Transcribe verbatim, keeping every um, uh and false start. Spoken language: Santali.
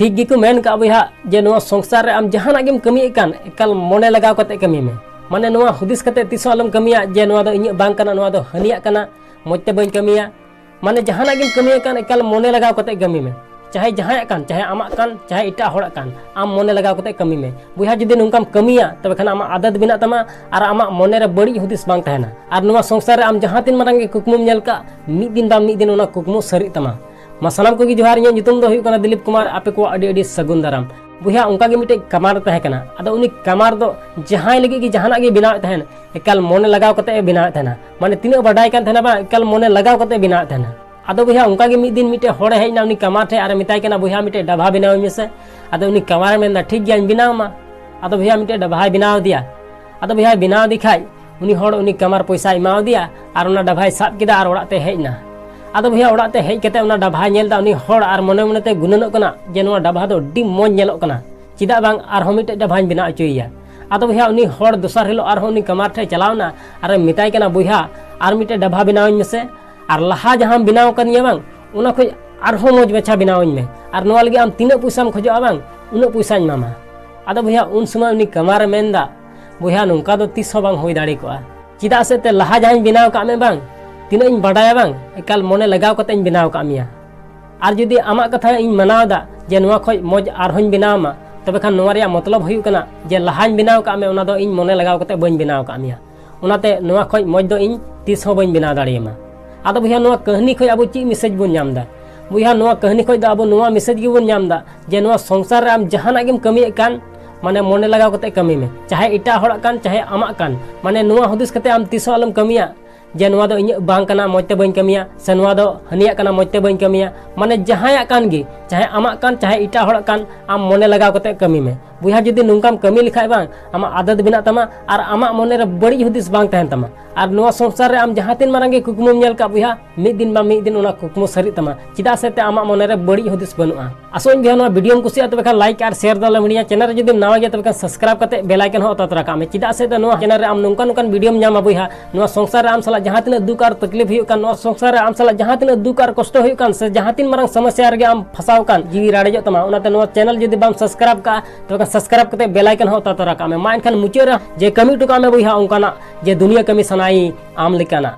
ᱴᱷᱤᱠ ᱜᱮᱠᱚ ᱢᱮᱱ ᱠᱟᱜᱼᱟ ᱵᱚᱭᱦᱟ, ᱡᱮ ᱱᱚᱣᱟ ᱥᱚᱝᱥᱟᱨ ᱨᱮ ᱟᱢ ᱡᱟᱦᱟᱱᱟᱜ ᱜᱮᱢ ᱠᱟᱹᱢᱤᱭᱮᱫ ᱠᱟᱱ, ᱮᱠᱟᱞ ᱢᱚᱱᱮ ᱞᱟᱜᱟᱣ ᱠᱟᱛᱮ ᱠᱟᱹᱢᱤ ᱢᱮ᱾ ᱢᱟᱱᱮ ᱱᱚᱣᱟ ᱦᱩᱫᱤᱥ ᱠᱟᱛᱮ ᱛᱤᱥ ᱦᱚᱸ ᱟᱞᱚᱢ ᱠᱟᱹᱢᱤᱭᱟ ᱡᱮ ᱱᱚᱣᱟ ᱫᱚ ᱤᱧᱟᱹᱜ ᱵᱟᱝ ᱠᱟᱱᱟ, ᱱᱚᱣᱟ ᱫᱚ ᱦᱟᱹᱱᱤᱭᱟᱜ ᱠᱟᱱᱟ, ᱢᱚᱡᱽ ᱛᱮ ᱵᱟᱹᱧ ᱠᱟᱹᱢᱤᱭᱟ᱾ ᱢᱟᱱᱮ ᱡᱟᱦᱟᱱᱟᱜ ᱜᱮᱢ ᱠᱟᱹᱢᱤᱭᱮᱫ ᱠᱟᱱ, ᱮᱠᱟᱞ ᱢᱚᱱᱮ ᱞᱟᱜᱟᱣ ᱠᱟᱛᱮ ᱠᱟᱹᱢᱤ ᱢᱮ᱾ ᱪᱟᱦᱮ ᱡᱟᱦᱟᱸᱭᱟᱜ ᱠᱟᱱ, ᱪᱟᱦᱮ ᱟᱢᱟᱜ ᱠᱟᱱ, ᱪᱟᱦᱮ ᱮᱴᱟᱜ ᱦᱚᱲᱟᱜ ᱠᱟᱱ, ᱟᱢ ᱢᱚᱱᱮ ᱞᱟᱜᱟᱣ ᱠᱟᱛᱮ ᱠᱟᱹᱢᱤ ᱢᱮ ᱵᱚᱭᱦᱟ᱾ ᱡᱩᱫᱤ ᱱᱚᱝᱠᱟᱢ ᱠᱟᱹᱢᱤᱭᱟ, ᱛᱚᱵᱮ ᱠᱷᱟᱱ ᱟᱢᱟᱜ ᱟᱫᱟᱛ ᱵᱮᱱᱟᱜ ᱛᱟᱢᱟ ᱟᱨ ᱟᱢᱟᱜ ᱢᱚᱱᱮ ᱨᱮ ᱵᱟᱹᱲᱤᱡ ᱦᱩᱫᱤᱥ ᱵᱟᱝ ᱛᱟᱦᱮᱱᱟ᱾ ᱟᱨ ᱱᱚᱣᱟ ᱥᱚᱝᱥᱟᱨ ᱨᱮ ᱟᱢ ᱡᱟᱦᱟᱸ ᱛᱤᱱ ᱢᱟᱨᱟᱝ ᱜᱮ ᱠᱩᱠᱢᱩᱢ ᱧᱮᱞ ᱠᱟᱜ, ᱢᱤᱫ ᱫᱤᱱ ᱵᱟᱝ ᱢᱤᱫ ᱫᱤᱱ ᱚᱱᱟ ᱠᱩᱠᱢᱩ ᱥᱟᱹᱨᱤᱜ ᱛᱟᱢᱟ᱾ ᱢᱟ ᱥᱟᱱᱟᱢ ᱠᱚᱜᱮ ᱡᱚᱦᱟᱨ, ᱤᱧᱟᱹᱜ ᱧᱩᱛᱩᱢ ᱫᱚ ᱦᱩᱭᱩᱜ ᱠᱟᱱᱟ ᱫᱤᱞᱤᱯ ᱠᱩᱢᱟᱨ᱾ ᱟᱯᱮ ᱠᱚᱣᱟᱜ ᱟᱹᱰᱤ ᱟᱹᱰᱤ ᱥᱟᱹᱜᱩᱱ ᱫᱟᱨᱟᱢ᱾ ᱵᱚᱭᱦᱟ, ᱚᱱᱠᱟ ᱜᱮ ᱢᱤᱫᱴᱮᱡ ᱠᱟᱢᱟᱨ ᱛᱟᱦᱮᱸ ᱠᱟᱱᱟ᱾ ᱟᱫᱚ ᱩᱱᱤ ᱠᱟᱢᱟᱨ ᱫᱚ ᱡᱟᱦᱟᱸᱭ ᱞᱟᱹᱜᱤᱫ ᱜᱮ ᱡᱟᱦᱟᱱᱟᱜ ᱜᱮ ᱵᱮᱱᱟᱣᱮᱫ ᱛᱟᱦᱮᱱ, ᱮᱠᱟᱞ ᱢᱚᱱᱮ ᱞᱟᱜᱟᱣ ᱠᱟᱛᱮ ᱮ ᱵᱮᱱᱟᱣᱮᱫ ᱛᱟᱦᱮᱱᱟ᱾ ᱢᱟᱱᱮ ᱛᱤᱱᱟᱹᱜ ᱵᱟᱰᱟᱭ ᱠᱟᱱ ᱛᱟᱦᱮᱱᱟ ᱵᱟᱝ, ᱮᱠᱟᱞ ᱢᱚᱱᱮ ᱞᱟᱜᱟᱣ ᱠᱟᱛᱮ ᱮ ᱵᱮᱱᱟᱣᱮᱫ ᱛᱟᱦᱮᱱᱟ᱾ ᱟᱫᱚ ᱵᱚᱭᱦᱟ, ᱚᱱᱠᱟ ᱜᱮ ᱢᱤᱫ ᱫᱤᱱ ᱢᱤᱫᱴᱮᱡ ᱦᱚᱲᱮ ᱦᱮᱡ ᱮᱱᱟ ᱩᱱᱤ ᱠᱟᱢᱟᱨ ᱴᱷᱮᱡ ᱟᱨᱮ ᱢᱮᱛᱟᱭ ᱠᱟᱱᱟ, "ᱵᱚᱭᱦᱟ, ᱢᱤᱫᱴᱮᱡ ᱰᱟᱵᱷᱟ ᱵᱮᱱᱟᱣ ᱟᱹᱧ ᱢᱮᱥᱮ᱾" ᱟᱫᱚ ᱩᱱᱤ ᱠᱟᱢᱟᱨᱮ ᱢᱮᱱᱫᱟ, "ᱴᱷᱤᱠ ᱜᱮᱭᱟ, ᱤᱧ ᱵᱮᱱᱟᱣ ᱟᱢᱟ᱾" ᱟᱫᱚ ᱵᱚᱭᱦᱟ, ᱢᱤᱫᱴᱮᱡ ᱰᱟᱵᱷᱟᱭ ᱵᱮᱱᱟᱣ ᱟᱫᱮᱭᱟ᱾ ᱟᱫᱚ ᱵᱚᱭᱦᱟ, ᱵᱮᱱᱟᱣ ᱟᱫᱮ ᱠᱷᱟᱡ ᱩᱱᱤ ᱦᱚᱲ ᱩᱱᱤ ᱠᱟᱢᱟᱨ ᱯᱚᱭᱥᱟ ᱮᱢᱟᱣ ᱟᱫᱮᱭᱟ ᱟᱨ ᱚᱱᱟ ᱰᱟᱵᱷᱟᱭ ᱥᱟᱵ ᱠᱮᱫᱟ ᱟᱨ ᱚᱲᱟᱜ ᱛᱮ ᱦᱮᱡ ᱮᱱᱟ᱾ ᱟᱫᱚ ᱵᱚᱭᱦᱟ, ᱚᱲᱟᱜ ᱛᱮ ᱦᱮᱡ ᱠᱟᱛᱮ ᱚᱱᱟ ᱰᱟᱵᱷᱟᱭ ᱧᱮᱞ ᱮᱫᱟ ᱩᱱᱤ ᱦᱚᱲ ᱟᱨ ᱢᱚᱱᱮ ᱢᱚᱱᱮ ᱛᱮ ᱜᱩᱱᱟᱹᱱᱚᱜ ᱠᱟᱱᱟ ᱡᱮ ᱱᱚᱣᱟ ᱰᱟᱵᱷᱟ ᱫᱚ ᱟᱹᱰᱤ ᱢᱚᱡᱽ ᱧᱮᱞᱚᱜ ᱠᱟᱱᱟ, ᱪᱮᱫᱟᱜ ᱵᱟᱝ ᱟᱨᱦᱚᱸ ᱢᱤᱫᱴᱮᱡ ᱰᱟᱵᱷᱟᱧ ᱵᱮᱱᱟᱣ ᱦᱚᱪᱚᱭᱮᱭᱟ᱾ ᱟᱫᱚ ᱵᱚᱭᱦᱟ, ᱩᱱᱤ ᱦᱚᱲ ᱫᱚᱥᱟᱨ ᱦᱤᱞᱳᱜ ᱟᱨᱦᱚᱸ ᱩᱱᱤ ᱠᱟᱢᱟᱨ ᱴᱷᱮᱡ ᱪᱟᱞᱟᱣ ᱮᱱᱟ ᱟᱨᱮ ᱢᱮᱛᱟᱭ ᱠᱟᱱᱟ, "ᱵᱚᱭᱦᱟ, ᱟᱨ ᱢᱤᱫᱴᱮᱡ ᱰᱟᱵᱷᱟ ᱵᱮᱱᱟᱣ ᱟᱹᱧ ᱢᱮᱥᱮ, ᱟᱨ ᱞᱟᱦᱟ ᱡᱟᱦᱟᱸᱢ ᱵᱮᱱᱟᱣ ᱟᱠᱟᱫᱤᱧᱟ ᱵᱟᱝ, ᱚᱱᱟ ᱠᱷᱚᱡ ᱟᱨᱦᱚᱸ ᱢᱚᱡᱽ ᱢᱟᱪᱷᱟ ᱵᱮᱱᱟᱣ ᱟᱹᱧ ᱢᱮ, ᱟᱨ ᱱᱚᱣᱟ ᱞᱟᱹᱜᱤᱫ ᱟᱢ ᱛᱤᱱᱟᱹᱜ ᱯᱚᱭᱥᱟᱢ ᱠᱷᱚᱡᱚᱜᱼᱟ ᱵᱟᱝ, ᱩᱱᱟᱹᱜ ᱯᱚᱭᱥᱟᱧ ᱮᱢᱟᱢᱟ᱾" ᱟᱫᱚ ᱵᱚᱭᱦᱟ, ᱩᱱ ᱥᱚᱢᱚᱭ ᱩᱱᱤ ᱠᱟᱢᱟᱨᱮ ᱢᱮᱱᱫᱟ, "ᱵᱚᱭᱦᱟ, ᱱᱚᱝᱠᱟ ᱫᱚ ᱛᱤᱥ ᱦᱚᱸ ᱵᱟᱝ ᱦᱩᱭ ᱫᱟᱲᱮ ᱠᱚᱜᱼᱟ, ᱪᱮᱫᱟᱜ ᱥᱮ ᱛᱮ ᱞᱟᱦᱟ ᱡᱟᱦᱟᱸᱧ ᱵᱮᱱᱟᱣ ᱠᱟᱜ ᱢᱮ ᱵᱟᱝ, ᱛᱤᱱᱟᱹᱜ ᱤᱧ ᱵᱟᱰᱟᱭᱟ ᱵᱟᱝ, ᱮᱠᱟᱞ ᱢᱚᱱᱮ ᱞᱟᱜᱟᱣ ᱠᱟᱛᱮ ᱤᱧ ᱵᱮᱱᱟᱣ ᱠᱟᱜ ᱢᱮᱭᱟ᱾ ᱟᱨ ᱡᱩᱫᱤ ᱟᱢᱟᱜ ᱠᱟᱛᱷᱟ ᱤᱧ ᱢᱟᱱᱟᱣ ᱮᱫᱟ ᱡᱮ ᱱᱚᱣᱟ ᱠᱷᱚᱡ ᱢᱚᱡᱽ ᱟᱨᱦᱚᱸᱧ ᱵᱮᱱᱟᱣ ᱟᱢᱟ, ᱛᱚᱵᱮ ᱠᱷᱟᱱ ᱱᱚᱣᱟ ᱨᱮᱭᱟᱜ ᱢᱚᱛᱞᱚᱵ ᱦᱩᱭᱩᱜ ᱠᱟᱱᱟ ᱡᱮ ᱞᱟᱦᱟᱧ ᱵᱮᱱᱟᱣ ᱠᱟᱜ ᱢᱮ, ᱚᱱᱟ ᱫᱚ ᱤᱧ ᱢᱚᱱᱮ ᱞᱟᱜᱟᱣ ᱠᱟᱛᱮ ᱵᱟᱹᱧ ᱵᱮᱱᱟᱣ ᱠᱟᱜ ᱢᱮᱭᱟ᱾ ᱚᱱᱟᱛᱮ ᱱᱚᱣᱟ ᱠᱷᱚᱡ ᱢᱚᱡᱽ ᱫᱚ ᱤᱧ ᱛᱤᱥ ᱦᱚᱸ ᱵᱟᱹᱧ ᱵᱮᱱᱟᱣ ᱫᱟᱲᱮᱭᱟᱢᱟ᱾" ᱟᱫᱚ ᱵᱚᱭᱦᱟ, ᱱᱚᱣᱟ ᱠᱟᱹᱦᱱᱤ ᱠᱷᱚᱡ ᱟᱵᱚ ᱪᱮᱫ ᱢᱮᱥᱮᱡᱽ ᱵᱚᱱ ᱧᱟᱢ ᱮᱫᱟ? ᱵᱚᱭᱦᱟ, ᱱᱚᱣᱟ ᱠᱟᱹᱦᱱᱤ ᱠᱷᱚᱡ ᱫᱚ ᱟᱵᱚ ᱱᱚᱣᱟ ᱢᱮᱥᱮᱡᱽ ᱜᱮᱵᱚᱱ ᱧᱟᱢ ᱮᱫᱟ ᱡᱮ ᱱᱚᱣᱟ ᱥᱚᱝᱥᱟᱨ ᱨᱮ ᱟᱢ ᱡᱟᱦᱟᱱᱟᱜ ᱜᱮᱢ ᱠᱟᱹᱢᱤᱭᱮᱫ ᱠᱟᱱ, ᱢᱟᱱᱮ ᱢᱚᱱᱮ ᱞᱟᱜᱟᱣ ᱠᱟᱛᱮ ᱠᱟᱹᱢᱤ ᱢᱮ, ᱪᱟᱦᱮ ᱮᱴᱟᱜ ᱦᱚᱲᱟᱜ ᱠᱟᱱ, ᱪᱟᱦᱮ ᱟᱢᱟᱜ ᱠᱟᱱ, ᱢᱟᱱᱮ ᱱᱚᱣᱟ ᱦᱩᱫᱤᱥ ᱠᱟᱛᱮ ᱟᱢ ᱛᱤᱥ ᱦᱚᱸ ᱟᱞᱚᱢ ᱠᱟᱹᱢᱤᱭᱟ ᱡᱮ ᱱᱚᱣᱟ ᱫᱚ ᱤᱧᱟᱹᱜ ᱵᱟᱝ ᱠᱟᱱᱟ, ᱢᱚᱡᱽ ᱛᱮ ᱵᱟᱹᱧ ᱠᱟᱹᱢᱤᱭᱟ, ᱥᱮ ᱱᱚᱣᱟ ᱫᱚ ᱦᱟᱹᱱᱤᱭᱟᱜ ᱠᱟᱱᱟ, ᱢᱚᱡᱽ ᱛᱮ ᱵᱟᱹᱧ ᱠᱟᱹᱢᱤᱭᱟ᱾ ᱢᱟᱱᱮ ᱡᱟᱦᱟᱸᱭᱟᱜ ᱠᱟᱱ ᱜᱮ, ᱪᱟᱦᱮ ᱟᱢᱟᱜ ᱠᱟᱱ, ᱪᱟᱦᱮ ᱮᱴᱟᱜ ᱦᱚᱲᱟᱜ ᱠᱟᱱ, ᱟᱢ ᱢᱚᱱᱮ ᱞᱟᱜᱟᱣ ᱠᱟᱛᱮ ᱠᱟᱹᱢᱤ ᱢᱮ᱾ ᱵᱚᱭᱦᱟ, ᱡᱩᱫᱤ ᱱᱚᱝᱠᱟᱢ ᱠᱟᱹᱢᱤ ᱞᱮᱠᱷᱟᱡ ᱵᱟᱝ, ᱟᱢᱟᱜ ᱟᱫᱚᱛ ᱵᱮᱱᱟᱜ ᱛᱟᱢᱟ ᱟᱨ ᱟᱢᱟᱜ ᱢᱚᱱᱮ ᱨᱮ ᱵᱟᱹᱲᱤᱡ ᱦᱩᱫᱤᱥ ᱵᱟᱝ ᱛᱟᱦᱮᱱ ᱛᱟᱢᱟ᱾ ᱟᱨ ᱱᱚᱣᱟ ᱥᱚᱝᱥᱟᱨ ᱨᱮ ᱟᱢ ᱡᱟᱦᱟᱸ ᱛᱤᱱ ᱢᱟᱨᱟᱝ ᱜᱮ ᱠᱩᱠᱢᱩᱢ ᱧᱮᱞ ᱠᱟᱜ ᱵᱚᱭᱦᱟ, ᱢᱤᱫ ᱫᱤᱱ ᱵᱟᱝ ᱢᱤᱫ ᱫᱤᱱ ᱚᱱᱟ ᱠᱩᱠᱢᱩ ᱥᱟᱹᱨᱤᱜ ᱛᱟᱢᱟ, ᱪᱮᱫᱟᱜ ᱥᱮ ᱛᱮ ᱟᱢᱟᱜ ᱢᱚᱱᱮ ᱨᱮ ᱵᱟᱹᱲᱤᱡ ᱦᱩᱫᱤᱥ ᱵᱟᱹᱱᱩᱜᱼᱟ᱾ ᱟᱥᱚᱜ ᱟᱹᱧ ᱵᱚᱭᱦᱟ, ᱱᱚᱣᱟ ᱵᱷᱤᱰᱤᱭᱳᱢ ᱠᱩᱥᱤᱭᱟᱜᱼᱟ, ᱛᱚᱵᱮ ᱠᱷᱟᱱ ᱞᱟᱭᱤᱠ ᱟᱨ ᱥᱮᱭᱟᱨ ᱫᱚ ᱟᱞᱚᱢ ᱦᱤᱲᱤᱧᱟ᱾ ᱪᱮᱱᱮᱞ ᱨᱮ ᱡᱩᱫᱤᱢ ᱱᱟᱣᱟ ᱜᱮᱭᱟ, ᱛᱚᱵᱮ ᱠᱷᱟᱱ ᱥᱟᱵᱥᱠᱨᱟᱭᱤᱵ ᱠᱟᱛᱮ ᱵᱮᱞ ᱟᱭᱠᱚᱱ ᱦᱚᱸ ᱚᱛᱟ ᱛᱚᱨᱟ ᱠᱟᱜ ᱢᱮ, ᱪᱮᱫᱟᱜ ᱥᱮ ᱱᱚᱣᱟ ᱪᱮᱱᱮᱞ ᱨᱮ ᱟᱢ ᱱᱚᱝᱠᱟ ᱱᱚᱝᱠᱟᱱ ᱵᱷᱤᱰᱤᱭᱳᱢ ᱧᱟᱢᱟ ᱵᱚᱭᱦᱟ᱾ ᱱᱚᱣᱟ ᱥᱚᱝᱥᱟᱨ ᱨᱮ ᱟᱢ ᱥᱟᱞᱟᱜ ᱡᱟᱦᱟᱸ ᱛᱤᱱᱟᱹᱜ ᱫᱩᱠ ᱟᱨ ᱛᱟᱠᱞᱤᱯ ᱦᱩᱭᱩᱜ ᱠᱟᱱ, ᱱᱚᱣᱟ ᱥᱚᱝᱥᱟᱨ ᱨᱮ ᱟᱢ ᱥᱟᱞᱟᱜ ᱡᱟᱦᱟᱸ ᱛᱤᱱᱟᱹᱜ ᱫᱩᱠ ᱟᱨ ᱠᱚᱥᱴᱚ ᱦᱩᱭᱩᱜ ᱠᱟᱱ, ᱥᱮ ᱡᱟᱦᱟᱸ ᱛᱤᱱ ᱢᱟᱨᱟᱝ ᱥᱚᱢᱚᱥᱥᱟ ᱨᱮᱜᱮ ᱟᱢ ᱯᱷᱟᱸᱥᱟᱣ ᱠᱟᱱ, ᱡᱤᱣᱤ ᱨᱟᱲᱮᱡᱚᱜ ᱛᱟᱢᱟ᱾ ᱚᱱᱟᱛᱮ ᱱᱚᱣᱟ ᱪᱮᱱᱮᱞ ᱡᱩᱫᱤ ᱵᱟᱢ ᱥᱟᱵᱥᱠᱨᱟᱭᱤᱵ ᱠᱟᱜᱼᱟ, ᱛᱚᱵᱮ ᱠᱷᱟᱱ ᱥᱟᱵᱥᱠᱨᱟᱭᱤᱵ ᱠᱟᱛᱮ ᱵᱮᱞ ᱟᱭᱠᱚᱱ ᱦᱚᱸ ᱚᱛᱟ ᱛᱚᱨᱟ ᱠᱟᱜ ᱢᱮ᱾ ᱢᱟ ᱮᱱᱠᱷᱟᱱ ᱢᱩᱪᱟᱹᱫ ᱨᱮ ᱡᱮ ᱠᱟᱹᱢᱤ ᱦᱚᱴᱚ ᱠᱟᱜ ᱢᱮ ᱵᱚᱭᱦᱟ, ᱚᱱᱠᱟᱱᱟᱜ ᱡᱮ ᱫᱩᱱᱤᱭᱟᱹ ᱠᱟᱹᱢᱤ ᱥᱟᱱᱟᱭᱤ ᱟᱢ ᱞᱮᱠᱟᱱᱟᱜ᱾